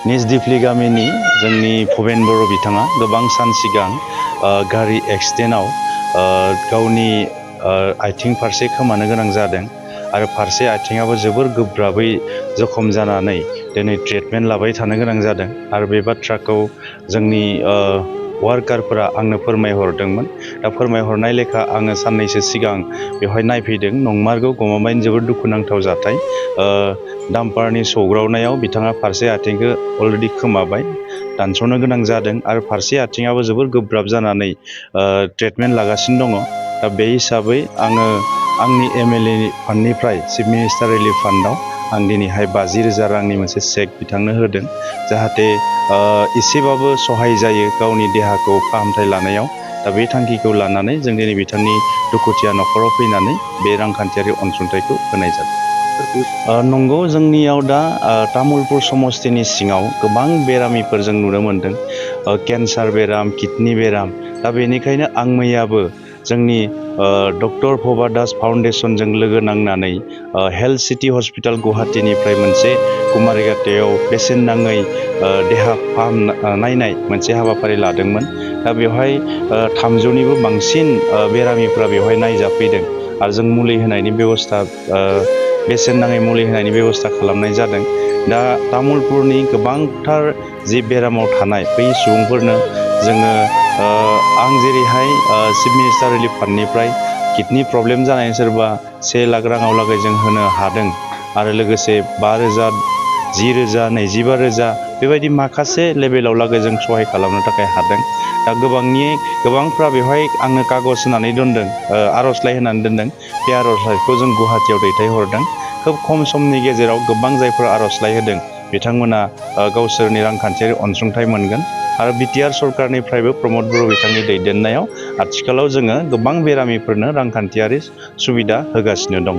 निजदिफ्लि गामिनि जोंनि भुबेन बर' बिथाङा गोबां सान सिगां गारि एक्सिडेन्टआव गावनि आथिं फारसे खोमानो गोनां जादों आरो फारसे आथिङाबो जोबोर गोब्राबै जखम जानानै दिनै ट्रिटमेन्ट लाबाय थानो गोनां जादों आरो बे बाथ्राखौ जोंनि वार्कारफोरा आंनो फोरमायहरदोंमोन दा फोरमायहरनाय लेखा आङो साननैसो सिगां बेवहाय नायफैदों नंमारगौ गमामायैनो जोबोर दुखुनांथाव जाथाय डाम्पारनि सौग्रावनायाव बिथाङा फारसे आथिंखौ अलरेडि खोमाबाय दानस'नो गोनां जादों आरो फारसे आथिङाबो जोबोर गोब्राब जानानै ट्रिटमेन्ट लागासिनो दङ दा बे हिसाबै आङो आंनि एमएलए फान्डनिफ्राय चिफ मिनिस्टार रिलिफ फान्डआव आं दिनैहाय 50,000 रांनि मोनसे चेक बिथांनो होदों जाहाथे एसेबाबो सहाय जायो गावनि देहाखौ फाहामथाय लानायाव दा बे थांखिखौ लानानै जों दिनै बिथांनि दुखुथिया न'खराव फैनानै बे रांखान्थियारि अनसुंथाइखौ होनाय जादों। नंगौ जोंनियाव दा तामुलपुर समस्तिनि सिङाव गोबां बेरामिफोर जों नुनो मोनदों केन्सार बेराम किडनि बेराम दा बेनिखायनो आं मैयाबो जोंनि डक्टर भबा दास फाउन्डेसनजों लोगो नांनानै हेल्थ सिटी हस्पिटाल गुवाहाटीनिफ्राय मोनसे कुमारिघाटायाव बेसेन नाङै देहा नायनाय मोनसे हाबाफारि लादोंमोन दा बेवहाय 300निबो बांसिन बेरामिफ्रा बेवहाय नायजाफैदों आरो जों मुलि होनायनि बेबस्था बेसेन नाङै मुलि होनायनि बेबस्था खालामनाय जादों दा तामुलपुरनि गोबांथार जि बेरामाव थानाय बै सुबुंफोरनो जोङो आं जेरैहाय चिफ मिनिस्टार रिलिफ फान्डनिफ्राय किडनि प्रब्लेम जानाय सोरबा 1 लाख राङाव लागै जों होनो हादों आरो लोगोसे 5,000 10,000 25,000 बेबायदि माखासे लेभेलाव लागै जों सहाय खालामनो थाखाय हादों दा गोबांफ्रा बेवहाय आंनो कागज होनानै दोनदों आर'जलाइ होनानै दोनदों बे आर'जलाइखौ जों गुवाहाटीयाव दैथायहरदों खोब खम समनि गेजेराव गोबां जायफोर आर'जलाइ होदों बिथांमोना गावसोरनि रांखान्थियारि अनसुंथाइ मोनगोन आरो बिटिआर सरकारनिफ्रायबो प्रमद बर' बिथांनि दैदेननायाव आथिखालाव जोङो गोबां बेरामिफोरनो रांखान्थियारि सुबिदा होगासिनो दङ।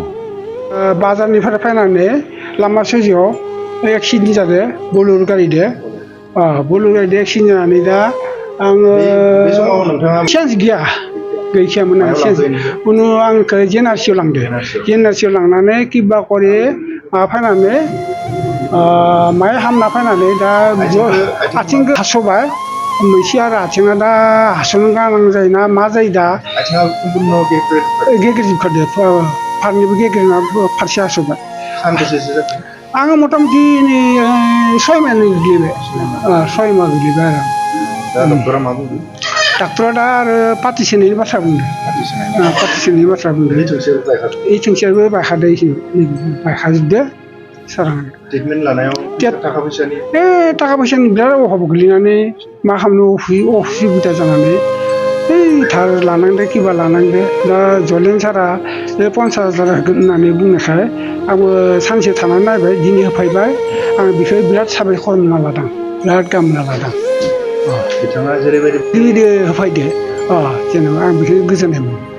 बाजारनिफ्राय फैनानै लामा ससेयाव एक्सिडेन्ट जादों बोलोर गारिजों बोलोर गारिजों एक्सिडेन्ट जानानै दा आङो चेन्ज गैखायामोन आं चेन्ज उनाव आंखौ GNRCआव लांदो GNRCआव लांनानै किबा करे फैनानै माय हामना फैनानै दा आथिंखौ हास'बाय मोनसे आरो आथिङा दा हास'नो गोनां जायोना मा जायो दा गेग्रेजोबखादो फारनैबो गेग्रेना फारसे हास'बाय आङो मथा मथि 6 माह गोग्लैबाय 6 माह गोग्लैबाय आरो डाक्टरा दा आरो पार्टि सोनायनि बाथ्रा बुंदों এই थोंसेयाबो बायखाजोबदो ट्रिटमेन्ट लानायाव थाखा फैसानि बिराद अभाब गोग्लैनानै मा खालामनो असुबिदा जानानै धार लानांदो किबा लानांदो दा जलेन सारा 50,000 होननानै बुंनायखाय आंबो सानसे थानानै नायबाय दिनै होफैबाय आं बेखौ बिराद साबायखर होनना लादों बिराद गाहाम होनना लादों बिथाङा जेरैबायदि होफैदो जेनेबा आं बेखौ गोजोननाय मोनो।